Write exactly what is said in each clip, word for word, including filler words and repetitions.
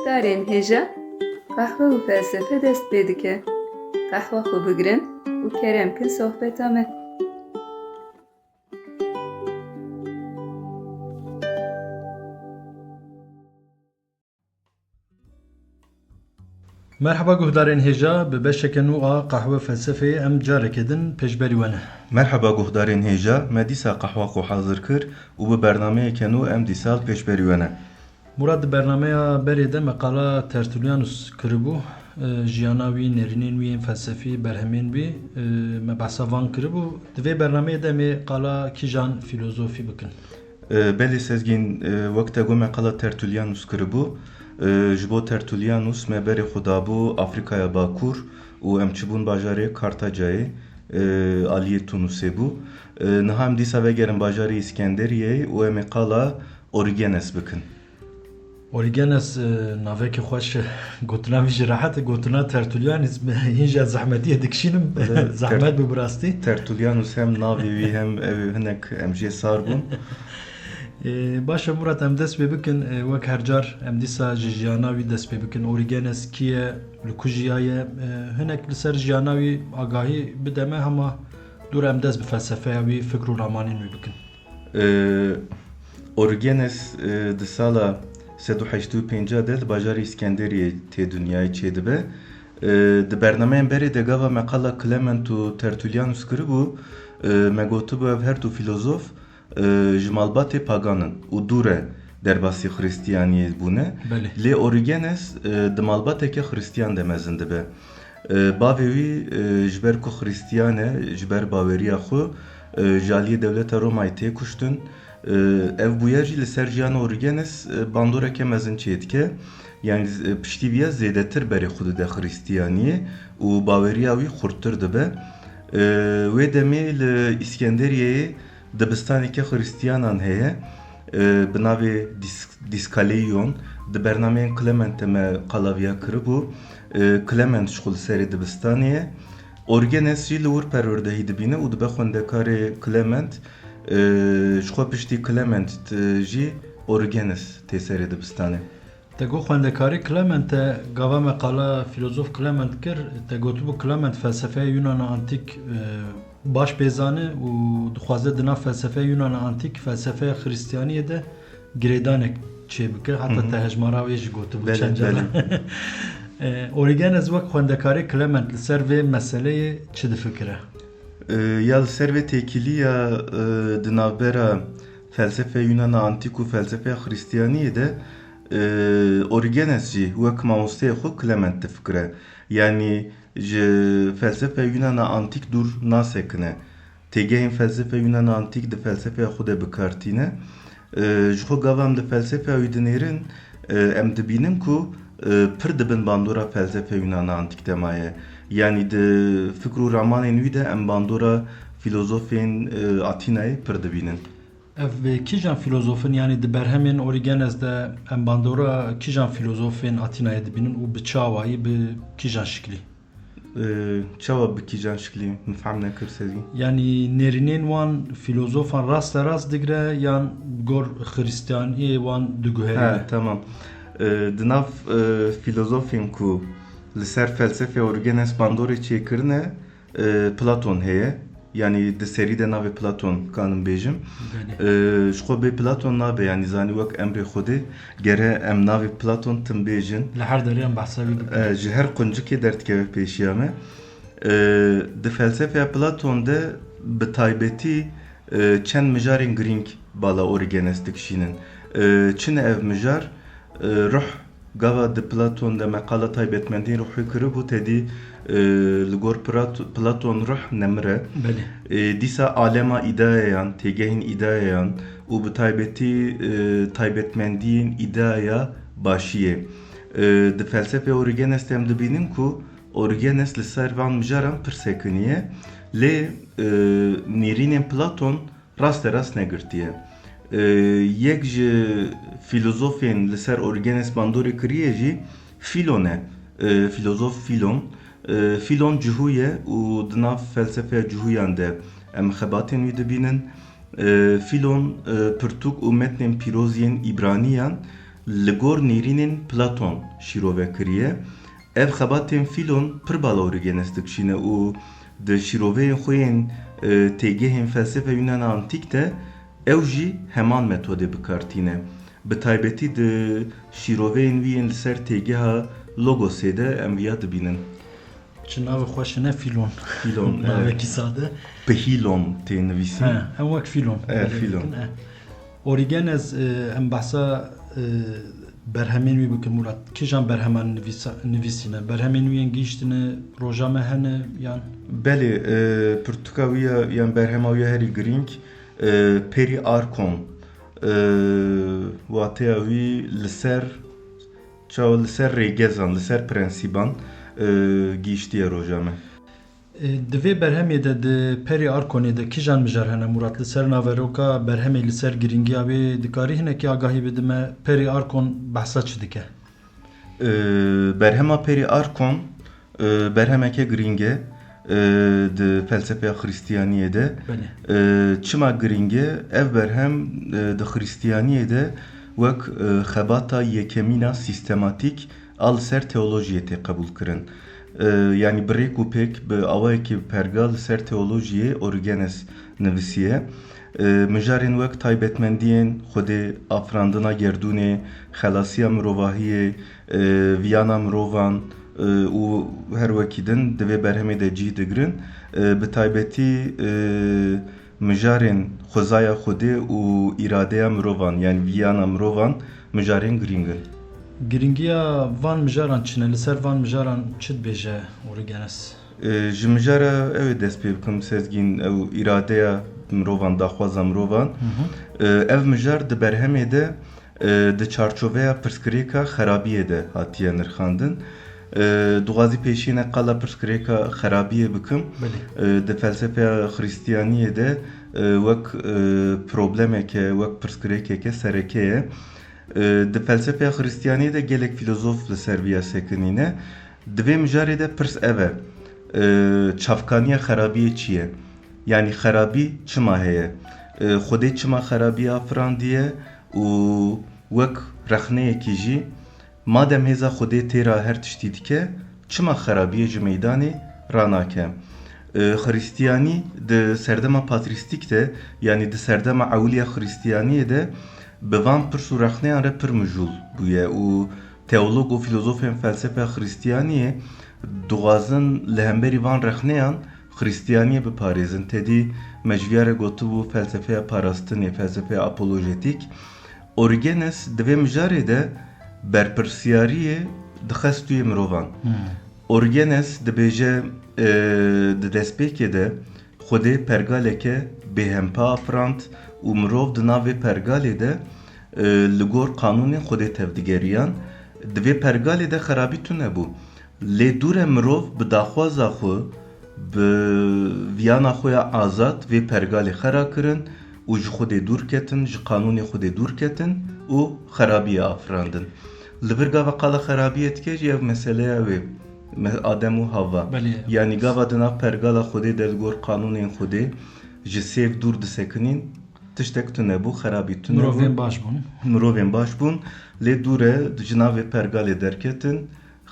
Guhdarên hêja, qehwe û felsefe dest pê dike. Qehwa xwe bigirin û kerem kin sohbeta me. Merheba guhdarên hêja, bi beşeke nû a Qehwe Felsefeyê em careke din pêşberî we ne. Merheba guhdarên hêja, me dîsa qehwa xwe hazir kir û bi bernameyeke nû em dîsa li pêşberî we ne. Murat, di bernameya berê de me qala Tertullianus kiribû, e, jiyana wî, nêrînên wî yên felsefî, berhemên wî, e, me behsa van kiribû. Di vê bernameyê de em ê qala kîjan fîlozofî bikin? E, belê Sezgîn, e, wek te got me qala Tertullianus kiribû. E, ji bo Tertullianus me berê xwe dabû Afrîkaya Bakur û em çibûn bajarê Kartacayê, e, aliyê Tunusê bû. E, niha em dîsa vegerin bajarê Îskenderiyeyê û em ê qala Origenes bikin. Origenes, e, navekî xweş e. Gotina wî jî rehet e. Gotina Tertullianus, hîn jî ez zehmetiyê dikişînim. Belê, zehmet Ter-, bû bi rastî. Tertullianus hem navê wî hem ew hinek em jê sar bûn. E, baş e Murat, em dest pê bikin. E, wek her car em dîsa ji jiyana wî dest pê bikin. Origenes kî ye, li ku jiyaye? E, hinek li ser jiyana wî agahî bide me, hema dûr em dest bi felsefeya wî, fikr û ramanên wî bikin. Ee, Origenes, e, di sala sed û heştê û pênc de li bajarê Îskenderiyê tê dinyayê çêdibe. Ee, di bernameyên berê de gava me qala Clement û Tertullianus kiribû, e, me gotibû ev her du filozof, e, ji malbatê pagan in û dûre derbasî Xristiyaniyê bûne. Belê. Lê Origenes, e, di malbateke Xristiyan de mezin dibe. E, bavê wî, e, ji ber ku Xristiyan e, ji ber baweriya xwe, e, ji aliyê dewleta Romayê tê kuştin. E, ev bûyer jî li ser jiyana Origenes, e, bandoreke mezin çêdike. Yanî, e, piştî viya zêdetir berê xwe dide Xristiyaniyê û baweriya wî xurttir dibe. E, wê demê li Îskenderiyeyê dibistaneke Xristiyanan heye, e, bi navê Dis-, Dîskaleion. Di bernameyên Clement de me qala viya kiribû. E, Clement ji xwe li serê dibistanê ye. Origenes jî li wir perwerdehî dibîne û dibe xwendekarê Clement. E, ji xwe piştî Clement, e, jî Origenes tê serê dibistanê. Te got xwendekarê Clement, te gava me qala fîlozof Clement kir, te gotibû Clement felsefeya Yunana Antîk, e, baş pê zane û dixwaze di nav felsefeya Yunana Antîk felsefeya Xristiyaniyê de girêdanek çêbike. Heta Hı hı. te hejmara wê jî gotibû Belê, çend cara. belê. E, Origenes wek xwendekarê Clement li ser vê meseleyê çi difikire? E, ya li ser vê têkiliya, e, di navbera felsefeya Yunana Antîk û felsefeya Xristiyaniyê de, e, Origenes jî wek mamosteyê xwe Clement difikire. Yanî ji felsefeya Yunana Antîk dûr nasekine. Têgehên felsefeya Yunana Antîk di felsefeya xwe de bi kar tîne. E, ji xwe gava em di felsefeya wî dinêrin, e, em dibînin ku, e, pir di bin bandora felsefeya Yunana Antîk de maye. Yanî di fikr û ramanên wî de em bandora fîlozofên, e, Atînayê pir dibînin. Ev, e, kîjan fîlozof in? Yanî di berhemên Origenes de em bandora kîjan fîlozofên Atînayê dibînin û bi çi awayî, bi kîjan şiklî? E, çawa bi kîjan şiklî? Min fehm nekir, Sezgîn. Yanî nêrînên wan fîlozofan raste rast digire yan gor Xristiyaniyê wan diguherîne? He, tamam. E, di nav, e, fîlozofên ku li ser felsefeya Origenes bandorê çêkirine, e, Platon heye. Yanî di serî de navê Platon kanim bêjim. Belê. E, ji xwe bê Platon nabe, yanî zanî wek emrê Xwedê gere em navê Platon tim bêjin. Li her derê em behsa wî bikin. E, ji her quncikê derdikeve pêşiya me. E, di felsefeya Platon de bi taybetî, e, çend mijarên girîng bala Origenes dikişînin. E, çi ne ev mijar? E, ruh, gava di Platon de me qala taybetmendiyên ruhî kiribû, tedî, e, li gor Plat-, Platon ruh nemir e. Belê. E, dîsa alema îdeayan, têgehên îdeayan û bi taybetî, e, taybetmendiyên îdeaya başiyê. E, di felsefeya Origenes de em dibînin ku Origenes li ser van mijaran pir sekiniye, lê, e, nêrînên Platon raste rast negirtiye. E, yek ji fîlozofên li ser Origenes bandorê kiriye jî Filon e. E, fîlozof Filon. E, Filon cihû ye û di nav felsefeya cihûyan de em xebatên wî dibînin. E, Filon, e, pirtûk û metnên pîroz yên Îbraniyan, Li gor nêrînên Platon şîrove kiriye. Ev xebatên Fîlon pir bala Orîgenes dikişîne û di şîroveyên xwe yên, e, têgehên felsefeya Yunana Antîk de ew jî heman metodê bi kar tîne. Bi taybetî di şîroveyên wî yên li ser têgeha Logosê de em viya dibînin. Çi navê xweş e, ne Fîlon. Fîlon, Navekî e, sade. Pihîlon tê nivîsîn. He, em wek Fîlon. E, belê Fîlon. Dikin, e. Orîgenes, e, em behsa, e, berhemên wî bikin, Murat. Kîjan berheman nivîsa-, nivîsîne? Berhemên wî yên gihîştine roja me hene yan? Belê, e, pirtûka wî ya, yan berhema wî ya herî girîng, e, Peri Arkon, e, wateya wî li ser, çawa li ser rêgezan, li ser prensîban, e, gihîştiye roja me. E, di vê berhemê de, di Peri Arkonê de kîjan mijar hene, Murat? Li ser naveroka berhemê, li ser girîngiya wê dikarî hinekî agahî bidî me? Peri Arkon behsa çi dike? E, berhema Peri Arkon, e, berhemeke girîng e, e, di felsefeya Xristiyaniyê de. Belê. E, çima girîng e? Ev berhem, e, di Xristiyaniyê de wek, e, xebata yekemîn a sîstematîk a li ser teolojiyê tê qebûlkirin. E, yanî bi rêk û pêk, bi awayekî bi pergal li ser teolojiyê Orîgenes nivîsiye. E, mijarên wek taybetmendiyên Xwedê, afirandina gerdûnê, xelasiya mirovahiyê, e, viyana mirovan, e, û her wekî din di vê berhemê de cî digirin. E, bi taybetî, e, mijarên xwezaya Xwedê û îradeya mirovan, yanî viyana mirovan, mijarên girîng in. Girîngiya van mijaran çi ne? Li ser van mijaran çi dibêje Orîgenes? E, ji mijara ew ê dest pê bikim, Sezgîn, ew îradeya mirovan, daxwaza mirovan. Hı hı. E, ev mijar di berhemê de, e, di çarçoveya pirsgirêka xerabiyê de hatiye nirxandin. E, dixwazî pêşîne qala pirsgirêka xerabiyê bikim. Belê. E, di felsefeya Xristiyaniyê de, e, wek, e, problemeke, wek pirsgirêkeke sereke ye. E, di felsefeya Xristiyaniyê de gelek fîlozof li ser vî ya sekinîne. Di vê mijarê de pirs ev e, e, çavkaniya xerabiyê çi ye? Yanî xerabî çima heye? E, Xwedê çima xerabî afirandiye û wek rexneyekî jî, madem hêza Xwedê têra her tiştî dike, çima xerabiyê ji meydanê ranake? E, Xristiyanî di serdema patrîstîk de, yanî di serdema ewil ya Xristiyaniyê de bi van pirs û rexneyan re pir mijûl bûye û teolog û fîlozofên felsefeya Xristiyaniyê dixwazin li hemberî van rexneyan Xristiyaniyê biparêzin. Tedî me ji viya re gotibû felsefeya parastinê, felsefeya apolojetîk. Orîgenes di vê mijarê de berpirsiyariyê dixe stûyê mirovan. Hmm. Orîgenes dibêje, e, di destpêkê de Xwedê pergaleke bêhempa afirand û mirov di nav vê pergalê de, e, li gor qanûnên Xwedê tevdigeriyan. Di vê pergalê de xerabî tune bû. Lê dûre mirov bi daxwaza xwe, bi viyana xwe ya azad vê pergalê xera kirin û ji Xwedê dûr ketin, ji qanûnê Xwedê dûr ketin û xerabiyê afirandin. Li vir gava qala xerabiyê dike jî ev meseleya wê, me-, Adem û Hava. Belê. Yanî gava di nav pergala Xwedê de li gor qanûnên Xwedê ji sêv dûr disekinîn, tiştek tune bû, xerabî tune bû. Mirovên baş bûn. Mirovên baş bûn, lê dûre ji nav vê pergalê derketin,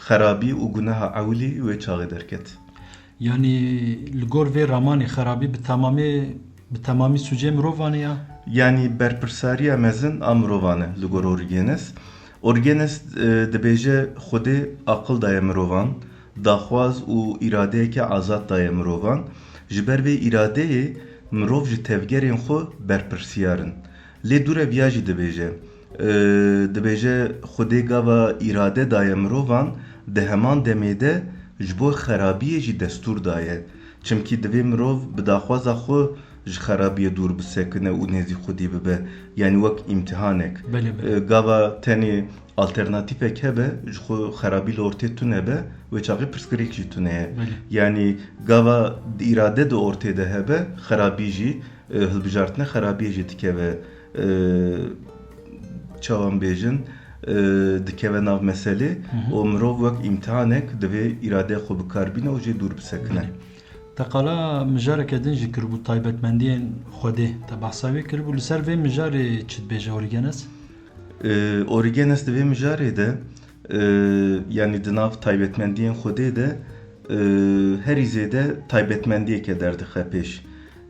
xerabî û guneha ewilî wê çaxê derket. Yanî li gor vê ramanê xerabî bi temamê, bi temamî sûcê mirovan e ya? Yanî berpirsariya mezin a mirovan e li gor Orîgenes. Orîgenes, e, dibêje Xwedê aqil daye mirovan, daxwaz û îradeyeke azad daye mirovan. Ji ber vê îradeyê mirov ji tevgerên xwe berpirsiyar in. Lê dûre viya jî dibêje. E, dibêje, Xwedê gava îrade daye mirovan, di heman demê de ji bo xerabiyê jî destûr daye. Çimkî divê mirov bi daxwaza xwe ji xerabiyê dûr bisekine û nêzî Xwedî bibe, yanî wek îmtihanek. Belê, belê. E, gava tenê alternatîfek hebe, ji xwe xerabî li ortê tune be, wê çaxê pirsgirêk jî tune ye. Belê. Yanî gava îrade di ortê de hebe, xerabî jî, e, hilbijartine xerabiyê jî dikeve, e, çawa em bêjin, e, dikeve nav meselê. Hı hı. Û mirov wek îmtihanek divê îradeya xwe bi kar bîne û jê dûr bisekine. Belê. Te qala mijareke din jî kiribû, taybetmendiyên Xwedê. Te behsa wê kiribû. Li ser vê mijarê çi dibêje Orîgenes? E, Orîgenes di vê mijarê de, e, yanî di nav taybetmendiyên Xwedê de, e, herî zêde taybetmendiyeke derdixe pêş.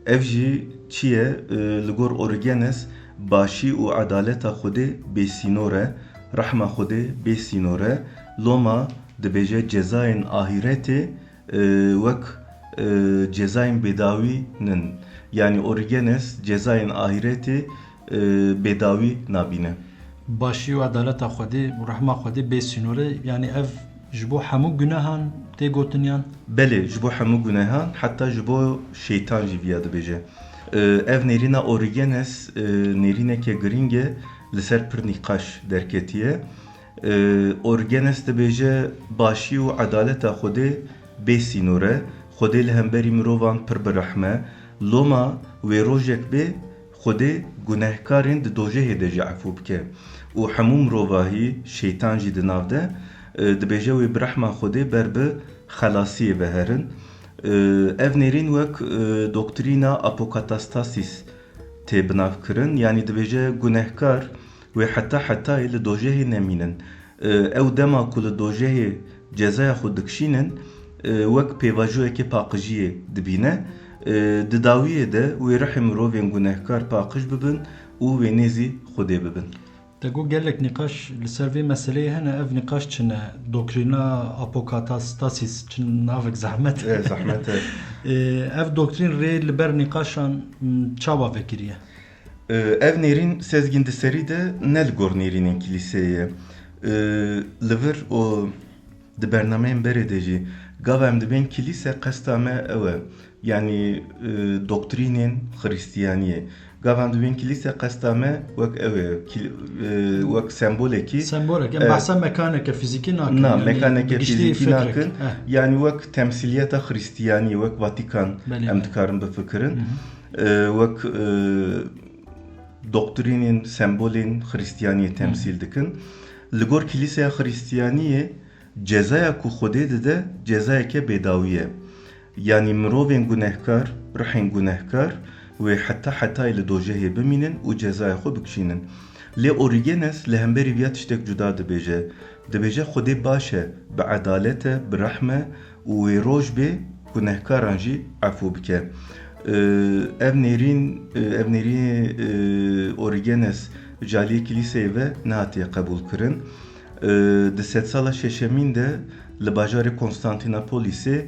Ev jî çi ye? E, li gor Orîgenes başî û edaleta Xwedê bêsînor e, rehma Xwedê bêsînor e. Loma dibêje cezayên ahîretê, e, wek, e, cezayên bêdawî nin. Yanî Orîgenes cezayên ahîretê, e, bêdawî nabîne. Başî û edaleta Xwedê û rehma Xwedê bê sînor e. Yanî ev ji bo hemû gunehan tê gotin yan? Belê, ji bo hemû gunehan, heta ji bo şeytan jî viya dibêje. E, ev nêrîna Orîgenes, e, nêrîneke girîng e, li ser pir nîqaş derketiye. E, Orîgenes dibêje, başî û edaleta Xwedê bê sînor e. Xwedê li hemberî mirovan pir bi rehm e. Loma wê rojek bê, Xwedê gunehkarên di dojehê de jî efû bike û hemû mirovahî, şeytan jî di nav de, e, dibêje wê bi rehma Xwedê ber bi xelasiyê ve herin. E, ev nêrîn wek, e, doktrîna apokatastasis tê binavkirin, yanî dibêje gunehkar wê heta hetayê li dojehê nemînin. E, ew dema ku li dojehê cezaya xwe dikişînin, e, wek pêvajoyeke paqijiyê dibîne. E, di dawiyê de wê rihê mirovên gunehkar paqij bibin û wê nêzî Xwedê bibin. Te got gelek nîqaş li ser vê meseleyê hene, ev nîqaş çi ne? Doktrîna apokatastasis, çi navek zehmet e. E, zehmet e. E, ev doktrîn rê li ber nîqaşan, m, çawa vekiriye? E, ev nêrîn Sezgîn di serî de ne li gor nêrînên kilîseyê ye. E, li vir û di bernameyên berê de jî, gava em dibên kilîse, qesta me ew e. Yanî, e, doktrînên Xristiyaniyê. Gava em dibên kilîse, qesta me wek ew e. Kil-, e, wek sembolekî. Sembolek, em e, behsa mekaneke fîzîkî nakin, na, yanî mekaneke bi giştî fîzîkî fikrek. Nakin. Eh. Yanî wek temsîliyeta Xristiyaniyê, wek Vatikan Belê, em belê. Dikarin bifikirin. Hı hı. E, wek, e, doktrînên, sembolên Xristiyaniyê Hı hı. Temsîl dikin. Li gor Kilîseya Xristiyaniyê cezaya ku Xwedê dide, cezayeke bêdawî ye. Yanî mirovên gunehkar, rihên gunehkar wê heta hetayê li dojehê bimînin û cezaya xwe bikişînin. Lê Orîgenes li hemberî viya tiştek cuda dibêje. Dibêje Xwedê baş e, bi edalet e, bi rehm e û wê roj bê gunehkaran jî efû bike. Ee, ev nêrîn, e, ev nêrînê, e, Orîgenes ji aliyê kilîseyê ve nehatiye qebûlkirin. E, di sedsala şeşemîn de li bajarê Konstantînopolîsê,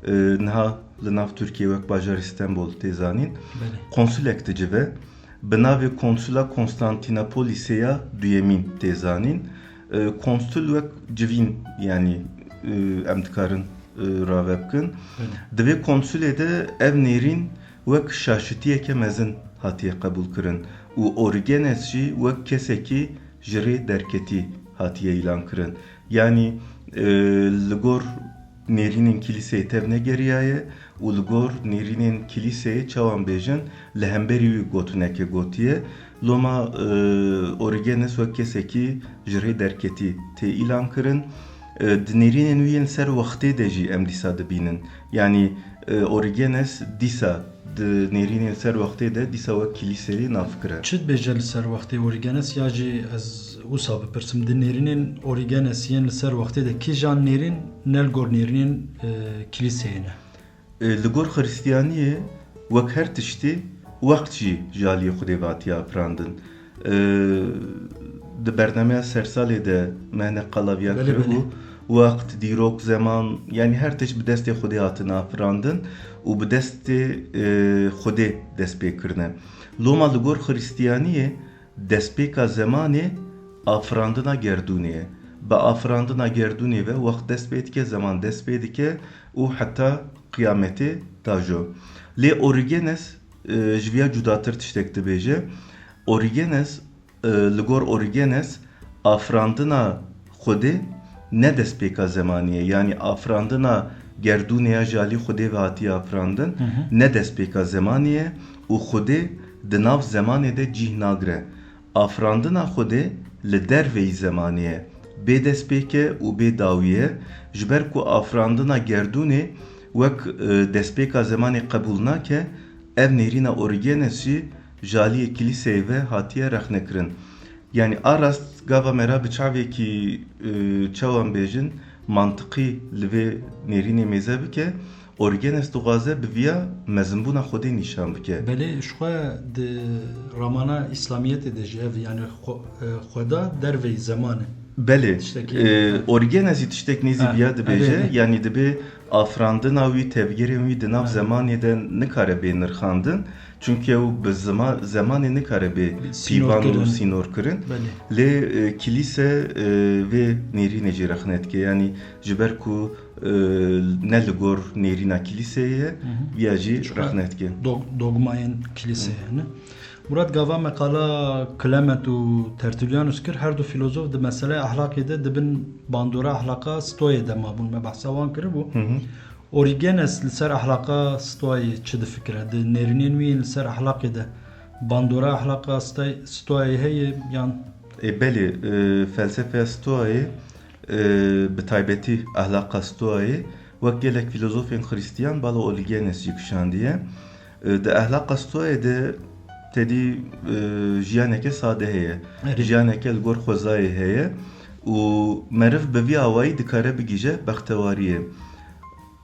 e, niha li nav Tirkiyê wek bajarê Stenbol tê zanîn, Belê. Konsulek dicive. Bi navê Konsula Konstantînopolîsê ya duyemîn tê zanîn. E, konsul wek civîn, yanî, e, em dikarin, e, rave bikin. Belê. Di vê konsulê de ev nêrîn wek şaşitiyeke mezin hatiye qebûlkirin û Orîgenes jî wek kesekî ji rê derketî hatiye îlankirin. Yanî, e, li gor nêrînên kilîseyê tev negeriyaye û li gor nêrînên kilîseyê çawan bêjin, li hemberî wî gotineke gotiye. Loma, e, Orîgenes wek kesekî ji rê derketî tê îlankirin. E, di nêrînên wî yên ser wextê de jî em dîsa dibînin. Yanî, e, Orîgenes dîsa di nêrînên ser wextê de dîsa wek kilîseyê nafikire. Çi dibêje li ser wextê Orîgenes, ya jî ez wisa bipirsim, di nêrînên Orîgenes yên li ser wextê de kîjan nêrîn ne li gor nêrînên, e, kilîseyê ne? E, li gor Xiristiyaniyê wek her tiştî wext jî ji aliyê Xwedê ve hatiye afirandin. E, di bernameya sersalê de me hinek qala viya Belê, kiribû. Belê. Wext, dîrok, zeman, yanî her tişt bi destê Xwedê hatine afirandin û bi destê, e, Xwedê dest pê kirine. Loma li gor Xiristiyaniyê destpêka zemanê afirandina gerdûnê ye. Bi afirandina gerdûnê ve wext dest pê dike, zeman dest pê dike û heta qiyametê tajo. Lê Orîgenes, e, ji viya cudatir tiştek dibêje. Orîgenes, e, li gor Orîgenes, afirandina Xwedê ne destpêka zemanî ye. Yanî afirandina gerdûnê ya ji alî Xwedê ve hatiye afirandin, Hı hı. ne destpêka zemanî ye û Xwedê di nav zemanê de cîh nagire. Afirandina Xwedê li derveyî zemanê ye, bê destpêk e û bê dawî ye, ji ber ku afirandina gerdûnê wek, e, destpêka zemanê qebûl nake, ev nêrîna Orîgenes jî ji aliyê kilîseyê ve hatiye rexnekirin. Yanî a rast gava me re bi çavekî, e, çawa em bêjin, mantiqî li vê nêrînê mêze bike, Orîgenes dixwaze bi viya mezinbûna Xwedê nîşan bike. Belê, ji xwe di ramana Îslamiyetê de jî ev, yanî xwe-, e, Xweda derveyî zeman e. Belê, Tiştekî e, Ha. Orîgenes jî tiştek nêzî Ha, viya dibêje, evet. Yanî dibê afirandina wî, tevgerên wî di nav Ha. zemanê de nikare bê nirxandin. Çunke ew bi zema-, zemanê nikare bê Sînor pîvan û kirin. sînor kirin. Belê. Lê, e, kilîse, e, vê nêrînê jî rexne dike. Yanî ji ber ku, e, ne li gor nêrîna kilîseyê ye, Hı hı. viya jî Çiqa rexne dike. dog-, dogmayên kilîseyê Hı. ne? Murat, gava me qala Clement û Tertullianus kir, her du filozof di meseleya ehlaqê de di bin bandora ehlaqa Stoyê de mabûn. Me behsa wan kiribû. Hı hı. Orîgenes li ser ehlaqa Stoyê çi difikire? Di nêrînên wî yên li ser ehlaqê de bandora ehlaqa Stoy-, Stoyê heye yan? Ê, belê, e, felsefeya Stoyê, e, bi taybetî ehlaqa Stoyê wek gelek filozofên Xristiyan bala Orîgenes jî kişandiye. E, di ehlaqa Stoyê de tedî, e, jiyaneke sade heye. Erê. Jiyaneke li gor xwezayê heye û meriv bi vî awayî dikare bigihîje bextewariyê.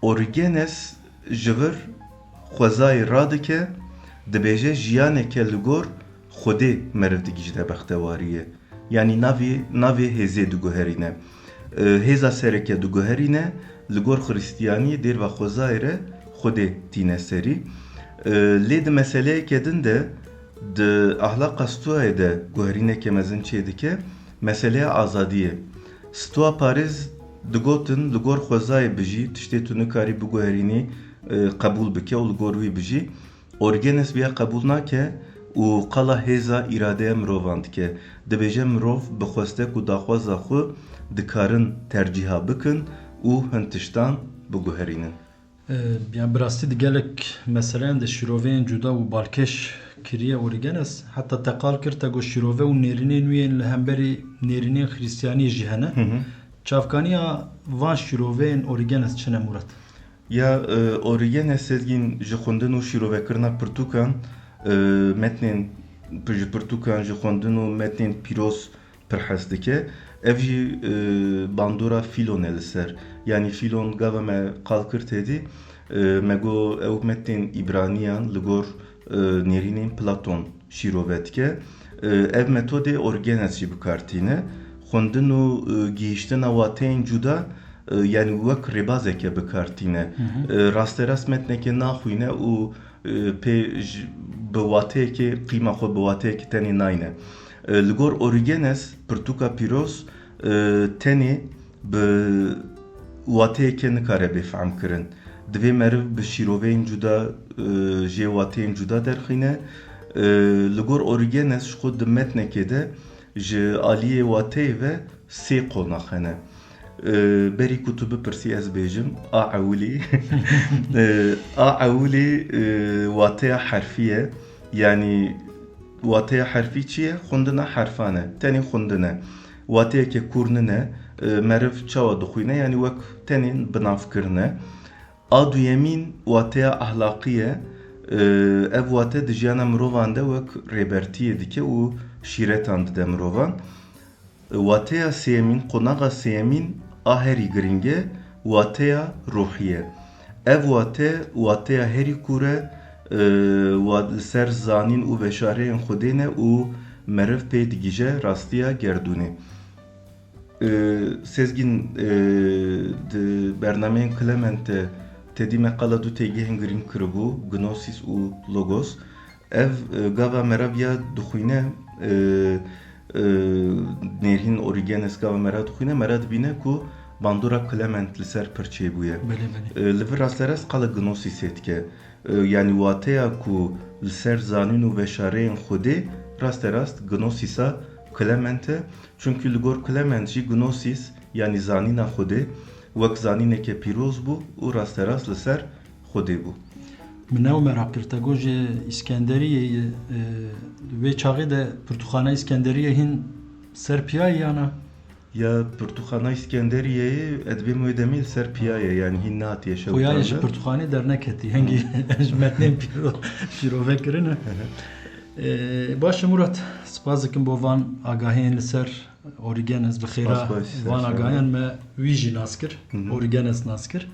Orîgenes ji vir xwezayê radike, dibêje jiyaneke li gor Xwedê meriv digihîje bextewariyê. Yanî navê, navê hêzê diguherîne. E, hêza sereke diguherîne, li gor Xiristiyaniyê dêrva xwezayê re Xwedê tîne serî. E, lê di meseleyeke din de, di ahlaqa Stoyê de guherîneke mezin çêdike, meseleya azadiyê. Stoa parêz digotin, li gor xwezayê bijî, tiştê tu nikarî biguherînî, e, qebûl bike û li gor wî bijî. Orîgenes viya qebûl nake û qala hêza îradeya mirovan dike. Dibêje mirov bi xwestek û daxwaza xwe dikarin tercîha bikin û hin tiştan biguherînin. E, yani bi rastî di gelek meseleyan de şîroveyên cuda û balkêş kiriye Orîgenes. Heta te qal kir, te got şîrove û nêrînên wî yên li hemberî nêrînên Xiristiyaniyê jî hene. Hı hı. Çavkaniya van şîroveyên Orîgenes çi ne, Murat? Ya, e, Orîgenes Sezgîn ji xwendin û şîrovekirina pirtûkan, e, metnên, ji pirtûkan, ji xwendin û metnên pîroz pir hez dike. Ev jî, e, bandora Fîlon e li ser. Yanî Fîlon gava me qal kir têdî, e, me got ew metnên Îbraniyan li gor, e, nêrînên Platon şîrove dike. E, ev metodê Orîgenes jî bi kar tîne. Xwendin û, e, gihîştina wateyên cuda, e, yanî wek rêbazeke bi kar tîne. Hı hı. E, rasterast metnekê naxwîne û, e, pê ji, bi wateyekê, qîma xwe bi wateyekê tenê nayne. E, li gor Orîgenes, pirtûka pîroz, e, tenê bi wateyeke nikare bê fehm kirin. Divê meriv bi şîroveyên cuda, e, jê wateyên cuda derxîne. E, li gor Orîgenes ji xwe di metnekê de ji aliyê wateyê ve sê qonax hene. E, berî ku tu bipirsî ez bêjim, a ewilî. E, a ewilî, e, wateya herfî ye. Yanî wateya herfî çi ye? Xwendina herfan e. Tenê xwendin e. Wateyeke kûr nine, e, meriv çawa dixwîne? Yanî wek tenê binavkirin e. A duyemîn wateya ahlaqî ye. E, ev wate di jiyana mirovan de wek rêbertiyê dike û şîretan dide mirovan. Wateya sêyemîn, qonaxa sêyemîn a herî giring e, wateya ruhî ye. Ev wate, wateya herî kûr e, e, wa-, li ser zanîn û veşareyên Xwedê ne û meriv pê digihîje rastiya gerdûnê. E, Sezgîn, e, di bernameyên Clement de tedî me qala du têgihên girîng kiribû, Gnosis û Logos. Ev, e, gava me re viya dixwîne, e, e, nêrîn Orîgenes gava me re dixwîne, me re dibîne ku bandora Clement li ser pir çêbûye. Belê, belê. E, li vir rasterast qala Gnosisê dike. E, yanî wateya ku li ser zanîn û veşareyên Xwedê rasterast Gnosisa Clement e. Çunkî li gor Clement jî Gnosis, yanî zanîna Xwedê, wek zanîneke pîroz bû û rasterast li ser Xwedê bû. Min ew meraq kir, te got ji Îskenderiyê ye, e, wê çaxê de pirtûxana Îskenderiyê hîn ser piya ye ya na? Ya pirtûxana Îskenderiyeyê, ez dibêm wê demê li ser piya ye, yanî hîn nehatiye şewitandin. Xuya ye ji pirtûxanê derneketî, hingî ji metnên pîro-, şîrove kirine. Ee, baş e Murat, spas dikim bo van agahiyên li ser Origenes, bi xêra Spas, baş, ser van sağ ol. Agahiyan me wî jî nas kir, Hı hı. Origenes nas kir.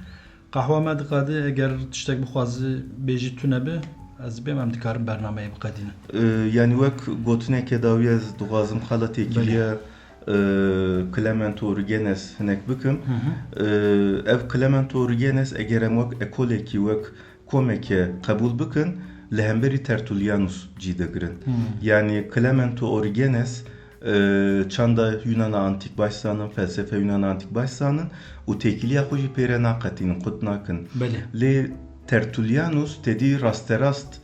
Qehwa me diqede, eger tiştek bixwazi bêjî tune bi, ez bêm em dikarin bernameyê biqedînin. Ee, yani wek gotineke dawî ez dixwazim xala têkiliya, e, Clement Origenes hinek bikim. Hı hı. Ee, ev Clement Origenes eger em wek ekolekî, wek komeke qebûl bikin, li hemberî Tertullianus cî digirin. Hmm. Yani Clement û Origenes, e, çanda Yunana Antîk baş zanin, felsefe Yunana Antîk baş zanin û têkiliya xwe jî pê re naqetînin, qut nakin. Belê. Lê Tertullianus tedî rasterast,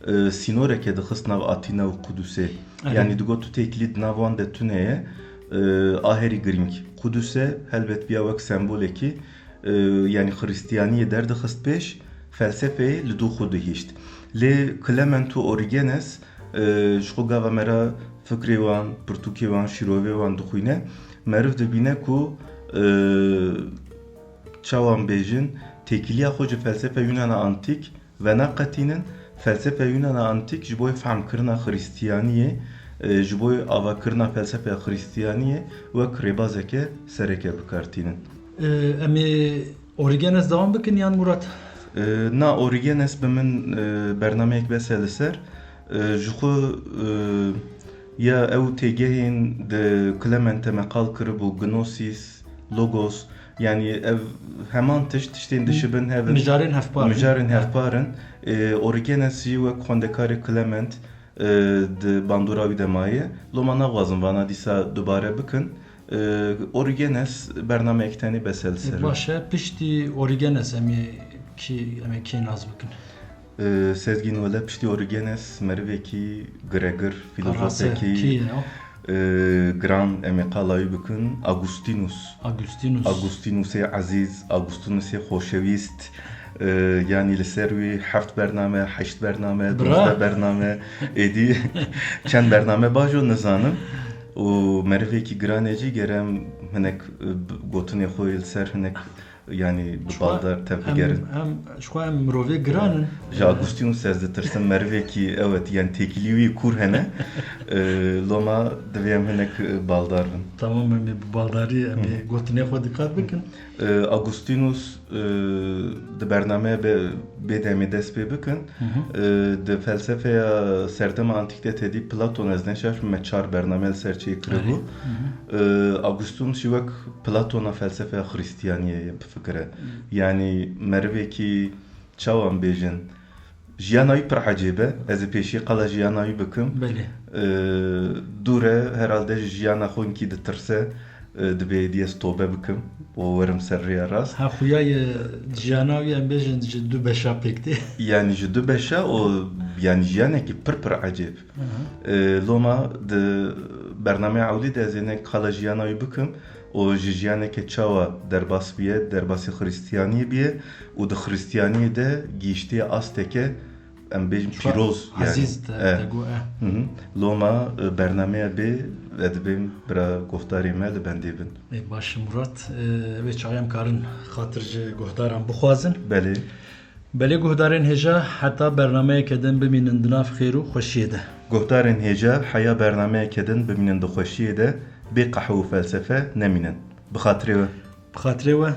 e, sînoreke dixist nav Atîna û Qudusê. Evet. Yani digot tu têkilî di nav wan de tune ye, e, a herî girîng. Quduse helbet biya wek sembolekî, e, yani Xristiyaniyê derdixist pêş, felsefeyê li dû xwe dihişt. Lê Clement û Origenes, e, ji xwe gava me re fikrê wan, pirtûkê wan, şîrovê wan dixwîne, meriv dibîne ku, e, çawan bêjin, têkiliya xwe ji felsefe Yunana Antîk venaqetînin, felsefe Yunana Antîk ji bo fehm kirina Xristiyaniyê, e, ji bo avakirina felsefeya Xristiyaniyê wek rêbazeke sereke bi kar tînin. E, em ê Origenes dewam bikin yan Murat? E, na, Origenes bi min, e, bernameyek bes e li ser. E, ji xwe, e, ya ew têgehên di Clemente me qal kiribû, Gnosis, Logos, yani ev heman tişt, tiştên dişibin hev in. Mijarên hevpar in. Mijarên hevpar in. E, Origenes jî wek xwendekarê Clement, e, di bandora wî de maye. Loma naxwazin vana dîsa dubare bikin. E, Origenes bernameyek tenê bes e li ser. Baş e, piştî Origenes em ê kî, em ê kê nas bikin? E, Sezgîn, wele piştî Origenes merivekî giregir, Parase, fîlozofekî, kî ye o? E, giran em ê qala wî bikin, Augustinus. Augustinus. Augustinusê ezîz, Augustinusê xoşewîst. E, yanî li ser wî heft bername, heşt bername, Bira. Duzdeh bername, êdî çend bername bajo nizanim. Û merivekî giran e jî, gerem hinek, e, b-, gotinê xwe li ser hinek, yanî bi Ji xwe baldar tev em, bigerin. Em, ji xwe em mirovê giran in. Ji Augustinus ez ditirsim, merivekî, evet, yani têkilî wî kûr hene. E, loma divê em hinek, e, baldar bin. Tamam, em ê bi baldarî, em ê Hı. gotinê xwe dikkat bikin. E, Augustinus, e, di bernameya be-, bê de em ê dest pê bikin. Hı hı. E, di felsefeya serdema antîk de tedî Platon, ez neşaş me çar bername li ser çêkiribû. Erê. Hı hı. E, Augustinus jî wek Platona felsefeya Xristiyaniyê ye, bifikire. Hı. Yani merivekî çawan bêjin, jiyana wî pir ecêb e. Ez ê pêşî qala jiyana wî bikim. Belê. E, dûr e, herhalde ji jiyana xwe hinkî ditirse, e, dibê êdî ez tobe bikim û werim ser rêya rast. Ha, xuya ye jiyana wî, em bêjin, ji du beşa pêk tê. Yani ji du beşa û yani jiyanekî pir pir ecêb. Hı hı. E, loma di bernameya ewlî de ez ê hinek qala jiyana wî bikim û ji jiyaneke çawa derbas bûye, derbasî Xristiyaniyê bûye û di Xristiyaniyê de gihîştiye asteke, em bêjin, Çawa pîroz, yani. Ezîz te, E. te got, e. Hı hı. Loma, e, bernameya bê, ez dibêm bira guhdarê me li bendê bin. Ê, baş Murat, e, ev ê çawa em karin xatir ji guhdaran bixwazin. Belê. Belê guhdarên hêja, heta bernameyeke din bimînin di nav xêr û xweşiyê de. Guhdarên hêja, heya bernameyeke din bimînin di xweşiyê de, bê qehwe û felsefe nemînin. Bi xatirê we. Bi xatirê we.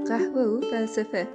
Qehwe û felsefe.